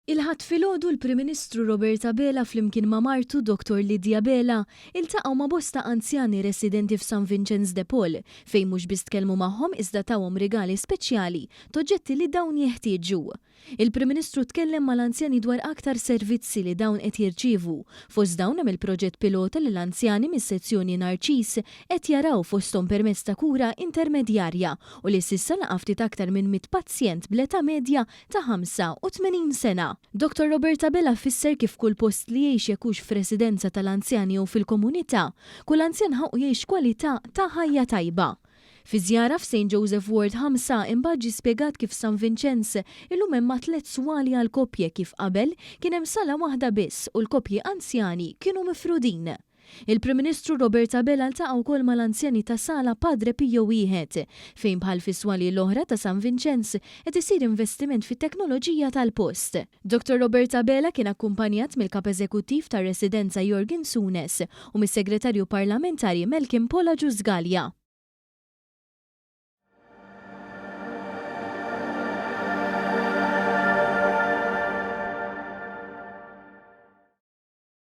Il-Ħadd filgħodu l-Prim Ministru Robert Abela flimkien ma' martu Dottor Lydia Abela iltaqgħu ma' bosta anzjani residenti f'San Vinċenz de Paul fejn mhux biss tkellmu magħhom iżda tawhom rigali speċjali t'oġġetti li dawn jeħtieġu. Il-Prim Ministru tkellem mal-anzjani dwar aktar servizzi li dawn qed jirċievu. Fost dawn hemm il-proġett pilota li l-anzjani mis-sezzjoni Narċis qed jaraw fosthom permezz ta' kura intermedjarja u li s'issa laqa' ftit aktar minn 100 pazjent bl-età medja ta' 85 sena. Dottor Robert Abela fisser kif kull post li jgħix jekk hux f'residenza tal-anzjani jew fil-komunità, kull anzjan ħaqqu jgħix kwalità ta' ħajja tajba. Fi żjara f'Saint Joseph Ward 5 imbagħad ġie spjegat kif f'San Vinċenz illum hemm ma' tliet swali għall-koppje kif qabel kien hemm sala waħda biss u l-koppji anzjani kienu mifrudin. Il-Prim Ministru Robert Abela ltaqa' wkoll mal-anzjani ta' Sala Padre Pio Wieħed, fejn bħal fis-swali l-oħra ta' San Vinċenz qed isir investiment fit-teknoloġija tal-post. Dottor Robert Abela kien akkumpanjat mill-Kap Eżekuttiv tar-Residenza Yorgen Sunes u mis-Segretarju Parlamentari Malcolm Paul Agius Galea.